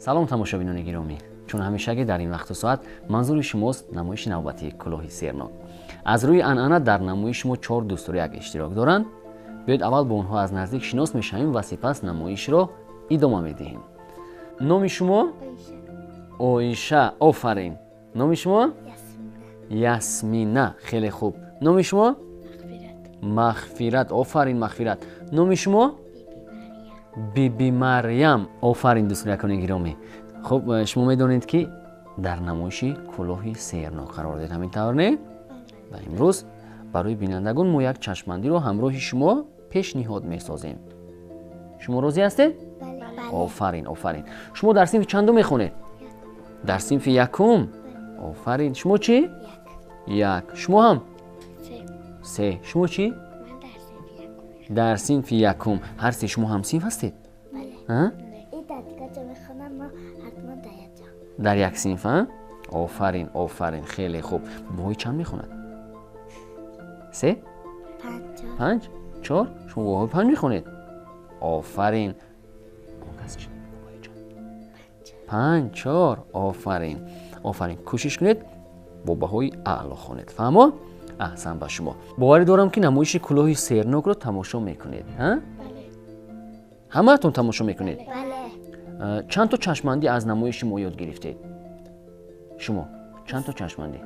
Салом, тамошобинони гиромӣ. Чун ҳамешагӣ дар ин вақту соат манзури шумост намоиши навбатии кӯлоҳи сернок. Аз рӯи анъана дар намоиши мо чор дӯстуряк иштирок доранд. Биёед аввал бо онҳо аз наздик шинос мешавем ва сипас намоишро идома медиҳем. Номи шумо? Оиша. Офарин. Номи шумо? Ясмина. Хеле хуб. Номи шумо? Мағфират. Офарин, Мағфират. Номи шумо? Биби Марьям. Офарин, дӯстурякони гиромӣ. Хуб, шумо медонед, ки дар намоиши кӯлоҳи сернок қарор доред, ҳамин тавр не? Ва имрӯз барои бинандагон мо як чашмандиро ҳамроҳи шумо пешниҳод месозем. Шумо розӣ ҳастед? Офарин, офарин. Шумо дар синфи чандум мехонед? Дар синфи якум. Офарин. Шумо чӣ? Як. Шумо ҳам? Се. Шумо чӣ? Дар синфи якум. Ҳар се шумо ҳамсинф ҳастед? Дар як синф? Офарин, офарин, хеле хуб. Баҳои чанд мехонад? Се, панҷ, чор. Шумо баҳои панҷ мехонед? Офарин. Панҷ, чор. Офарин, офарин. Кӯшиш кунед, бо баҳои аъло хонед. Фаҳмо? Аҳсан ба шумо. Боварӣ дорам, ки намоиши кӯлоҳи сернокро тамошо мекунед. Ҳамаатон тамошо мекунед? Чанд то чашмандӣ аз намоиши мо ёд гирифтед шумо? Чанд то чашмандӣ?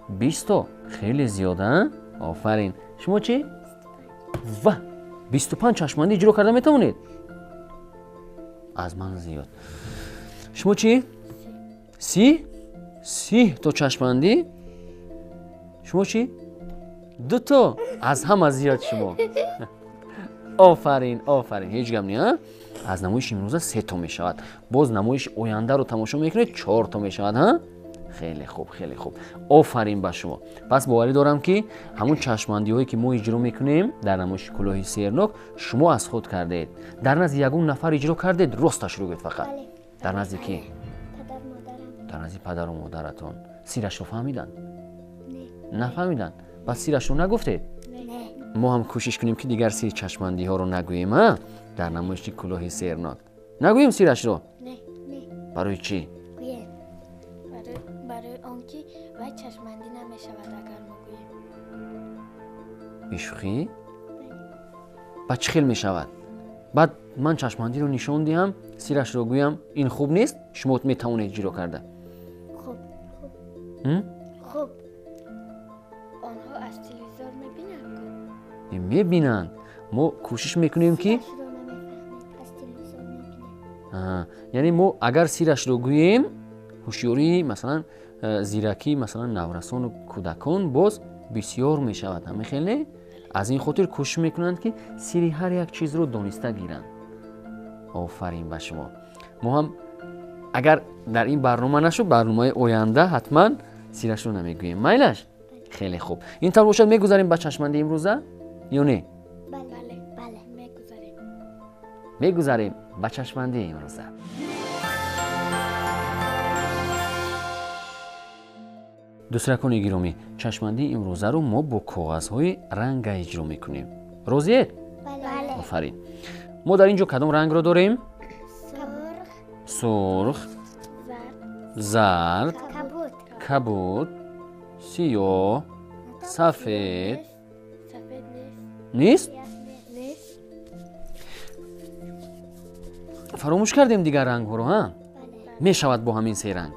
20 то. Хеле зиёд, а? Офарин. Шумо чӣ? Ва 25 чашмандӣ иҷро карда метавонед? Аз ман зиёд. Шумо чӣ? 30, 30 то чашмандӣ. Шумо чӣ? Дуто. Аз ҳама зиёд шумо. Офарин, офарин. Ҳеҷ гап не. Аз намоиши имрӯза се то мешавад. Боз намоиши ояндаро тамошо мекунед, чор то мешавад. Ҳа, хеле хуб, хеле хуб. Офарин ба шумо. Пас боварӣ дорам, ки ҳамун чашмандиҳое, ки мо иҷро мекунем дар намоиши кӯлоҳи сернок, шумо аз худ кардаед. Дар назди ягон нафар иҷро кардед? Росташро гӯед фақат. Дар назди кӣ? Дар назди падару модаратон. Сирашро фаҳмиданд? Нафаҳмиданд. Пас сирашро нагуфтед? Мо ҳам кӯшиш кунем, ки дигар сири чашмандиҳоро нагӯем. А дар намоиши кӯлоҳи сернок нагӯем сирашро. Барои чӣ? Барои он ки вай чашмандӣ намешавад, агар мо гӯем. Бешӯхӣ? Ба чӣ хел мешавад? Баъд ман чашмандиро нишон диҳам, сирашро гӯям, ин хуб нест? Шумо метавонед иҷро карда? Хуб. Онҳо аз телевизор мебинанд. Мебинанд. Мо кӯшиш мекунем, ки яъне мо агар сирашро гӯем, ҳушёрии, масалан, зиракӣ, масалан, наврасону кӯдакон боз бисёр мешавад. Ҳамин хел не? Аз ин хотир кӯшиш мекунанд, ки сири ҳар як чизро дониста гиранд. Офарин ба шумо. Мо ҳам агар дар ин барнома нашуд, барномаи оянда ҳатман сирашро намегӯем. Майлаш? Хеле хуб. Ин тавр бошад, мегузарем ба чашманди имрӯза ё не? Мегузарем ба чашмандии имрӯза. Дӯстракони гиромӣ, чашмандии имрӯзаро мо бо коғазҳои ранга иҷро мекунем. Розиед? Офарин. Мо дар ин ҷо кадом рангро дорем? Сурх, зард, кабуд, сиёҳ, сафед. Нест? Фаромӯш кардем дигар рангҳоро. Ҳа, мешавад бо ҳамин се ранг.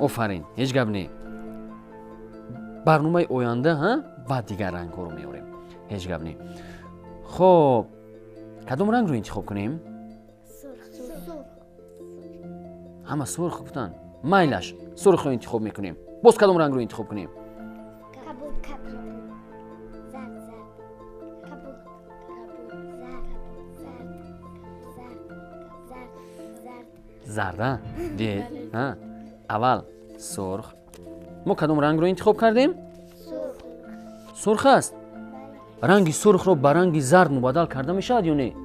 Офарин, ҳеҷ гап не. Барномаи оянда, ҳа, баъд дигар рангҳоро меорем. Ҳеҷ гап не. Хоб, кадом рангро интихоб кунем? Ҳама сурх гуфтанд. Майлаш, сурхро интихоб мекунем. Боз кадом рангро интихоб кунем? Зард. А дид, аввал сурх. Мо кадом рангро интихоб кардем? Сурх аст. Ранги сурхро ба ранги зард мубаддал карда мешавад ё не?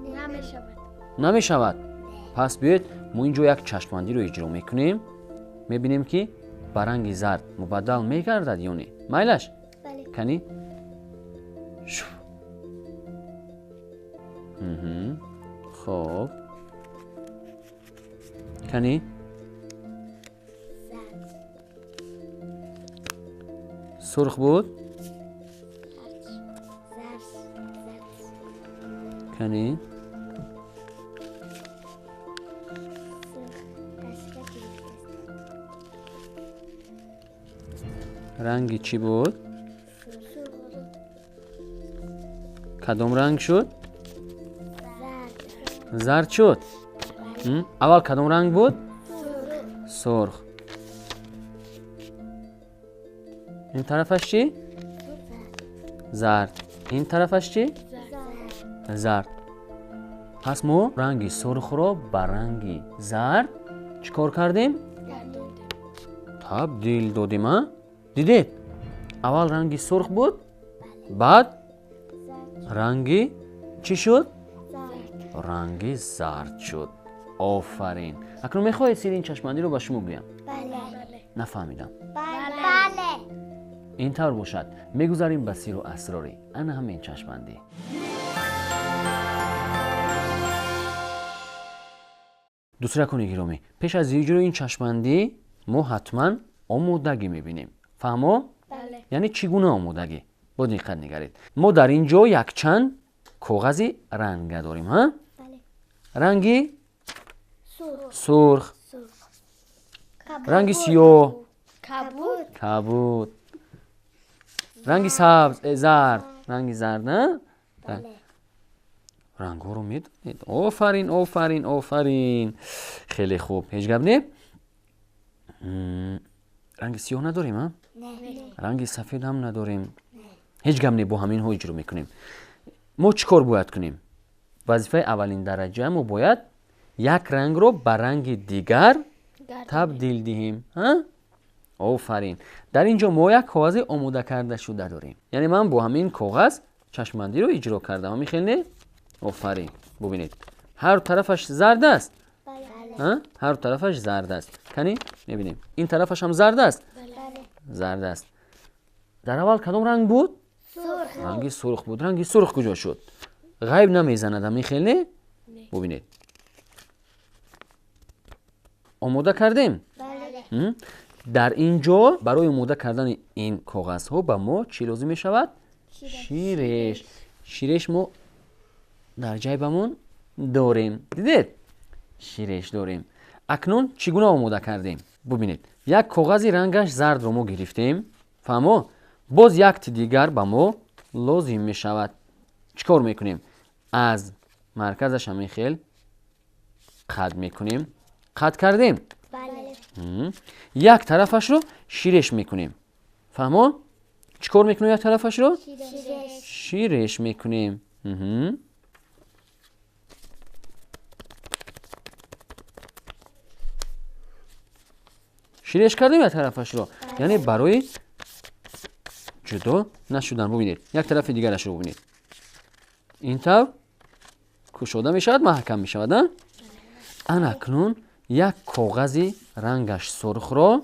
Намешавад. Пас биёед, мо ин ҷо як чашмандиро иҷро мекунем, мебинем, ки ба ранги зард мубаддал мегардад ё не. Майлаш? Кани. Шу. Хоб, кани. Сурх буд? Кани? Ранги чӣ буд? Кадом ранг шуд? Зард шуд. Аввал кадом ранг буд? Сурх. Ин тарафаш чӣ? Зард. Ин тарафаш чӣ? Зард. Пас мо ранги сурхро ба ранги зард чӣ кор кардем? Табдил додем. А? Дидед? Аввал ранги сурх буд, баъд ранги чӣ шуд? Ранги зард шуд. Офарин. Акнун мехоҳед сирри ин чашмандиро ба шумо гӯям? Нафаҳмидам. Ин тавр бошад, мегузарем ба сирру асрори ана ҳамин чашмандӣ. Дӯстракони гиромӣ, пеш аз иҷрои ин чашмандӣ мо ҳатман омодагӣ мебинем. Фаҳмо? Яъне чӣ гуна омодагӣ? Бо диққат нигаред. Мо дар ин ҷо якчанд коғази ранга дорем. Ҳа? Ранги сурх, ранги сиёҳ, кабуд, ранги сабз, зард, ранги зард, на? Рангҳоро медонед? Офарин, офарин, офарин. Хеле хуб. Ҳеҷ гап не? Ранги сиёҳ надорем, а? Ранги сафед ҳам надорем. Ҳеҷ гап не, бо ҳаминҳо иҷро мекунем. Мо чӣ кор бояд кунем? Вазифаи аввалин дараҷа мо бояд як рангро ба ранги дигар табдил диҳем. Офарин. Дар ин ҷо мо як коғази омода карда шуда дорем. Яъне ман бо ҳамин коғаз чашмандиро иҷро кардам. Ҳамин хел не? Офарин. Бубинед, ҳар тарафаш зард аст. Ҳар тарафаш зард аст. Кани мебинем, ин тарафаш ҳам зард аст. Зард аст. Дар аввал кадом ранг буд? Ранги сурх буд. Ранги сурх куҷо шуд? Ғайб намезанад. Ҳамин хел не? Бубинед, омода кардем. Дар ин ҷо барои омода кардани ин коғазҳо ба мо чӣ лозим мешавад? Ширеш. Ширеш мо дар ҷайбамон дорем. Дидед? Ширеш дорем. Акнун чӣ гуна омода кардем? Бубинед, як коғази рангаш зардро мо гирифтем. Фаҳмо? Боз якти дигар ба мо лозим мешавад. Чӣ кор мекунем? Аз марказаш ҳамин хел қад мекунем. Қад кардем? Як тарафашро ширеш мекунем. Фаҳмо? Чӣ кор мекунем як тарафашро? Ширеш мекунем. Ширеш кардем як тарафашро. Яъне барои ҷудо нашудан. Бубинед, як тарафи дигарашро бубинед. Ин тавр кушода мешавад, маҳкам мешавад. Ана акнун як коғази рангаш сурхро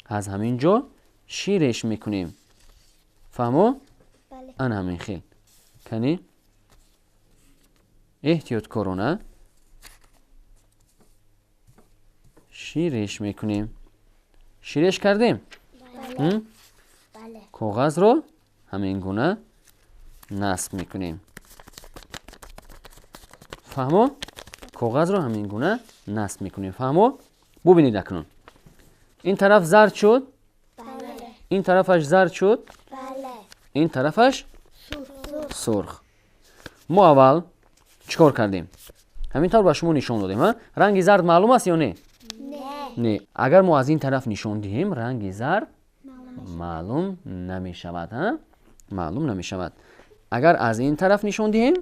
аз ҳамин ҷо ширеш мекунем. Фаҳмо? Ана ҳамин хел. Кани эҳтиёткорона ширеш мекунем. Ширеш кардем? Коғазро ҳамин гуна насб мекунем. Фаҳмо? Коғазро ҳамин гуна насб мекунем. Фаҳмо? Бубинед акнун. Ин тараф зард шуд? Ин тарафаш зард шуд? Ин тарафаш сурх. Мо аввал чӣ кор кардем? Ҳамин тавр ба шумо нишон додем. Ранги зард маълум аст ё не? Не. Агар мо аз ин тараф нишон диҳем, ранги зард маълум намешавад. Маълум намешавад. Агар аз ин тараф нишон диҳем,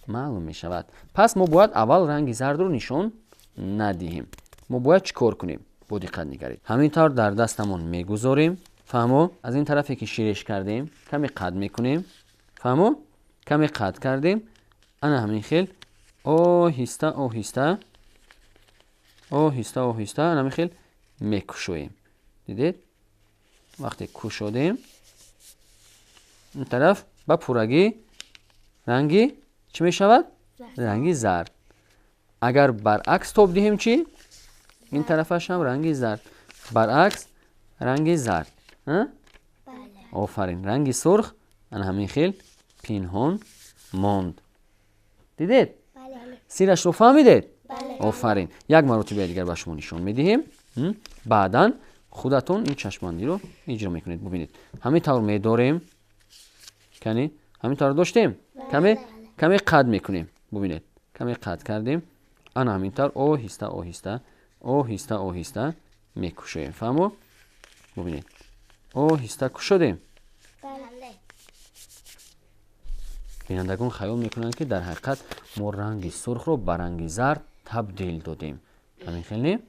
маълум мешавад. Пас мо бояд аввал ранги зардро нишон надиҳем. Мо бояд чӣ кор кунем? Бо диққат нигаред. Ҳамин тавр дар дастамон мегузорем. Фаҳмо? Аз ин тарафе ки ширеш кардем, каме қад мекунем. Фаҳмо? Каме қад кардем. Ана ҳамин хел оҳиста оҳиста оҳиста оҳиста ана ҳамин хел мекушоем. Дидед? Вақте кушодем, ин тараф ба пуррагӣ ранги чӣ мешавад? Ранги зард. Агар баръакс тоб диҳем чӣ? Ин тарафаш ҳам ранги зард. Баръакс ранги зард. Офарин, ранги сурх ана ҳамин хел пинҳон монд. Дидед? Сирашро фаҳмидед? Офарин. Як маротиба дигар ба шумо нишон медиҳем. Баъдан худатон ин чашмандиро иҷро мекунед. Бубинед, ҳамин тавр медорем. Кани ҳамин тавр доштем, каме қад мекунем. Бубинед, каме қад кардем. Ана ҳамин тавр оҳиста оҳиста оҳиста оҳиста мекушоем. Фаҳмо? Бубинед, оҳиста кушодем. Бинандагон хаёл мекунанд, ки дар ҳақиқат мо ранги сурхро ба ранги зард табдил додем. Ҳамин хел не?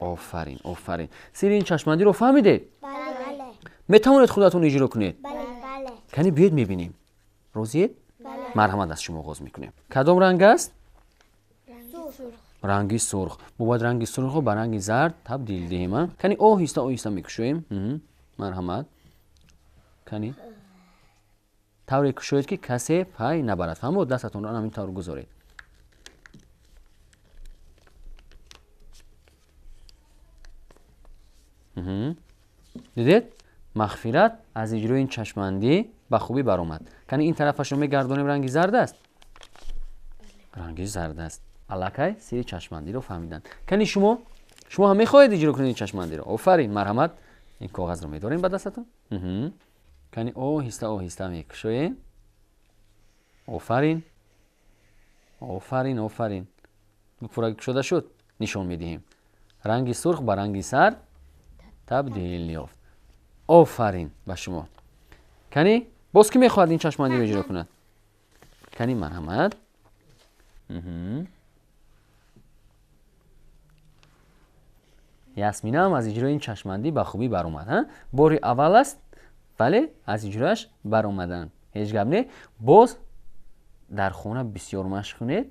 Офарин, офарин. Сири ин чашмандиро фаҳмидед? Метавонед худатон иҷро кунед? Кани биёед мебинем. Розиед? Марҳамат, аз шумо оғоз мекунем. Кадом ранг аст? Ранги сурх. Мо бояд ранги сурхро ба ранги зард табдил диҳем. Кани оҳиста оҳиста мекушоем. Марҳамат. Кани тавре кушоед, ки касе пай набарад. Фаҳмо? Дастатонро ҳамин тавр гузоред. Дидед? Мағфират аз иҷрои ин чашмандӣ ба хубӣ баромад. Кани ин тарафашро мегардонем, ранги зард аст? Ранги зард аст. Аллакай сири чашмандиро фаҳмиданд. Кани шумо ҳам мехоҳед иҷро кунед ин чашмандиро? Офарин, марҳамат. Ин коғазро медорем ба дастатон. Кани оҳиста оҳиста мекушоем. Офарин, офарин, офарин. Пурра кушода шуд. Нишон медиҳем. Ранги сурх ба ранги зард табдил ёфт. Офарин ба шумо. Кани боз кӣ мехоҳад ин чашмандиро иҷро кунад? Кани марҳамат. Ясмина ҳам аз иҷрои ин чашмандӣ ба хубӣ баромад. Бори аввал аст, вале аз иҷрояш баромаданд. Ҳеҷ гап не. Боз дар хона бисёр машқ кунед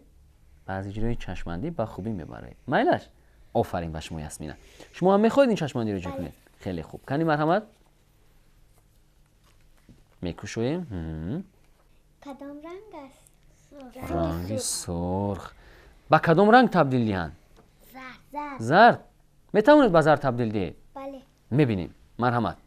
ва аз иҷрои чашмандӣ ба хубӣ мебароед. Майлаш? Офарин ба шумо, Ясмина. Шумо ҳам мехоҳед ин чашмандиро иҷро кунед? Хеле хуб. Кани марҳамат. Мекушоем. Кадом ранг аст? Ранги сурх. Ба кадом ранг табдил диҳанд? Зард. Метавонед ба зард табдил диҳед? Бале. Мебинем. Марҳамат.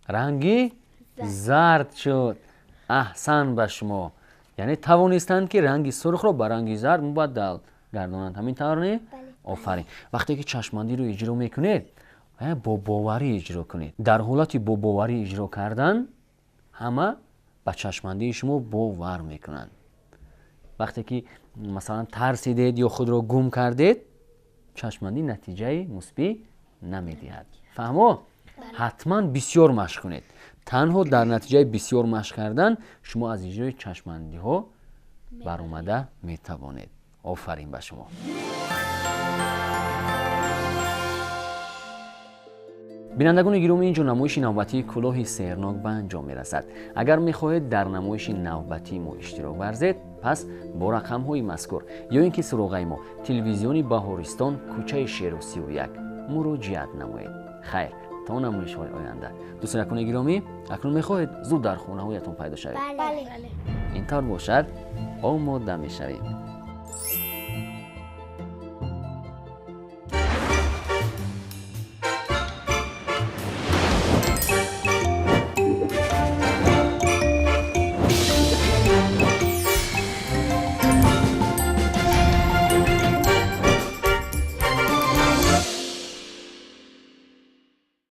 Ранги зард шуд. Аҳсан ба шумо. Яъне тавонистанд, ки ранги сурхро ба ранги зард мубаддал гардонанд. Ҳамин тавр не? Офарин. Вақте ки чашмандиро иҷро мекунед, бо боварӣ иҷро кунед. Дар ҳолати бо боварӣ иҷро кардан ҳама ба чашмандии шумо бовар мекунанд. Вақте ки масалан тарсидед ё худро гум кардед, чашмандӣ натиҷаи мусбӣ намедиҳад. Фаҳмо? Ҳатман бисёр машқ кунед. Танҳо дар натиҷаи бисёр машқ кардан шумо аз иҷрои чашмандиҳо баромада метавонед. Офарин ба шумо. Бинандагони гиромӣ, инҷо намоиши навбатии кулоҳи сеҳрнок ба анҷом мерасад. Агар мехоҳед дар намоиши навбатии мо иштирок варзед, пас бо рақамҳои мазкур ё ин ки суроғаи мо телевизиони Баҳористон, кӯчаи Шеру 31 муроҷиат намоед. Хайр, то намоишҳои оянда. Дӯстонакони гиромӣ, акнун мехоҳед зуд дар хонаҳоятон пайдо шавед? Бале. Ин тавр бошад, омода мешавем.